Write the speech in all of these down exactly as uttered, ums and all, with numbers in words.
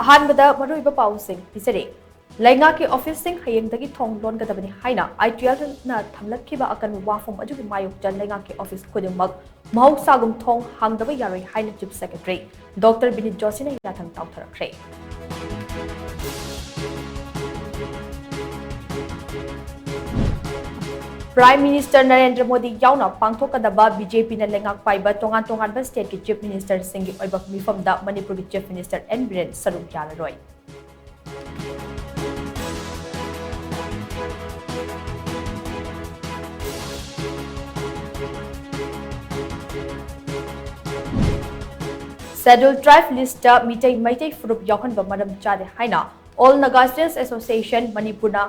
ꯑꯍꯥꯟꯕꯗ ꯃꯔꯨꯑꯣꯏꯕ ꯄꯥꯎꯁꯤꯡ ꯄꯤꯖꯔꯤ꯫ ꯂꯩꯉꯥꯛꯀꯤ ꯑꯣꯐꯤꯁꯁꯤꯡ ꯍꯌꯦꯡꯗꯒꯤ ꯊꯣꯡ ꯂꯣꯟꯒꯗꯕꯅꯤ ꯍꯥꯏꯅ ITLꯅ ꯊꯝꯂꯛꯈꯤꯕ ꯑꯀꯟꯕ ꯋꯥꯐꯝ ꯑꯗꯨꯒꯤ ꯃꯥꯌꯣꯛꯇ ꯂꯩꯉꯥꯛꯀꯤ ꯑꯣꯐꯤꯁ ꯈꯨꯗꯤꯡꯃꯛ ꯃꯍꯧꯁꯥꯒꯨꯝ ꯊꯣꯡ ꯍꯥꯡꯗꯕ ꯌꯥꯔꯣꯏ ꯍꯥꯏꯅ Chief Secretary Doctor ꯕꯤꯅꯤꯠ ꯖꯣꯁꯤꯅ ꯌꯥꯊꯪ ꯇꯥꯎꯊꯔꯛꯈ꯭ꯔꯦ꯫ Prime Minister ꯅꯔꯦꯟꯗ꯭ꯔ ꯃꯣꯗꯤ ꯌꯥꯎꯅ ꯄꯥꯡꯊꯣꯛꯀꯗꯕ BJPꯅ ꯂꯩꯉꯥꯛ ꯄꯥꯏꯕ ꯇꯣꯉꯥꯟ ꯇꯣꯉꯥꯟꯕ stateꯀꯤ Chief Ministerꯁꯤꯡꯒꯤ ꯑꯣꯏꯕ ꯃꯤꯐꯝꯗ ꯃꯅꯤꯄꯨꯔꯒꯤ Chief Minister N ꯕꯤꯔꯦꯟ ꯁꯔꯨꯛ ꯌꯥꯔꯔꯣꯏ꯫ Scheduled Tribe listꯇ ꯃꯤꯇꯩ ꯃꯩꯇꯩ ꯐꯨꯔꯨꯞ ꯌꯥꯎꯍꯟꯕ ꯃꯔꯝ ꯆꯥꯗꯦ ꯍꯥꯏꯅ All Naga Students Association ꯃꯅꯤꯄꯨꯔꯅ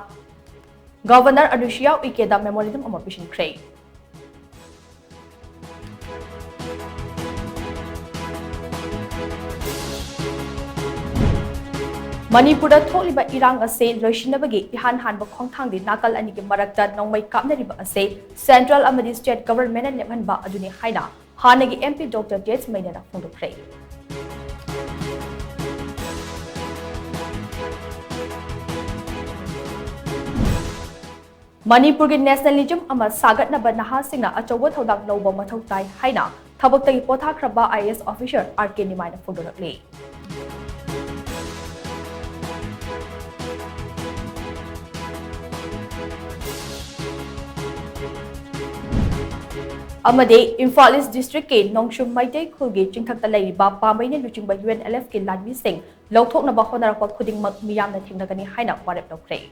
Governor ꯑꯅꯨꯁꯨꯏꯌꯥ ꯎꯏꯀꯦꯗ memorandum ꯑꯃ ꯄꯤꯁꯤꯟꯈ꯭ꯔꯦ꯫ ꯃꯅꯤꯄꯨꯔꯗ ꯊꯣꯛꯂꯤꯕ ꯏꯔꯥꯡ ꯑꯁꯤ ꯂꯣꯏꯁꯤꯟꯅꯕꯒꯤ ꯏꯍꯥꯟ ꯍꯥꯟꯕ ꯈꯣꯡꯊꯥꯡꯗꯤ ꯅꯥꯀꯜ ꯑꯅꯤꯒꯤ ꯃꯔꯛꯇ ꯅꯣꯡꯃꯩ ꯀꯥꯞꯅꯔꯤꯕ ꯑꯁꯤ central ꯑꯃꯗꯤ state governmentꯅ ꯂꯦꯞꯍꯟꯕ ꯑꯗꯨꯅꯤ ꯍꯥꯏꯅ ꯍꯥꯟꯅꯒꯤ MP Doctor ꯇꯦꯖ ꯃꯩꯅꯦꯅ ꯐꯣꯡꯗꯣꯛꯈ꯭ꯔꯦ꯫ ꯃꯅꯤꯄꯨꯔꯒꯤ nationalism ꯑꯃ ꯁꯥꯒꯠꯅꯕ ꯅꯍꯥꯁꯤꯡꯅ ꯑꯆꯧꯕ ꯊꯧꯗꯥꯡ ꯂꯧꯕ ꯃꯊꯧ ꯇꯥꯏ ꯍꯥꯏꯅ ꯊꯕꯛꯇꯒꯤ ꯄꯣꯊꯥꯈ꯭ꯔꯕ IAS officer R K ꯅꯤꯃꯥꯏꯅ ꯐꯣꯡꯗꯣꯔꯛꯂꯤ꯫ ꯑꯃꯗꯤ ꯏꯝꯐꯥꯜ East districtꯀꯤ ꯅꯣꯡꯁꯨꯝ ꯃꯩꯇꯩ ꯈꯨꯜꯒꯤ ꯆꯤꯡꯊꯛꯇ ꯂꯩꯔꯤꯕ ꯄꯥꯝꯕꯩꯅ ꯂꯨꯆꯤꯡꯕ UNLFꯀꯤ ꯂꯥꯟꯃꯤꯁꯤꯡ ꯂꯧꯊꯣꯛꯅꯕ ꯍꯣꯠꯅꯔꯛꯄ ꯈꯨꯗꯤꯡꯃꯛ ꯃꯤꯌꯥꯝꯅ ꯊꯦꯡꯅꯒꯅꯤ ꯍꯥꯏꯅ ꯋꯥꯔꯦꯞ ꯂꯧꯈ꯭ꯔꯦ꯫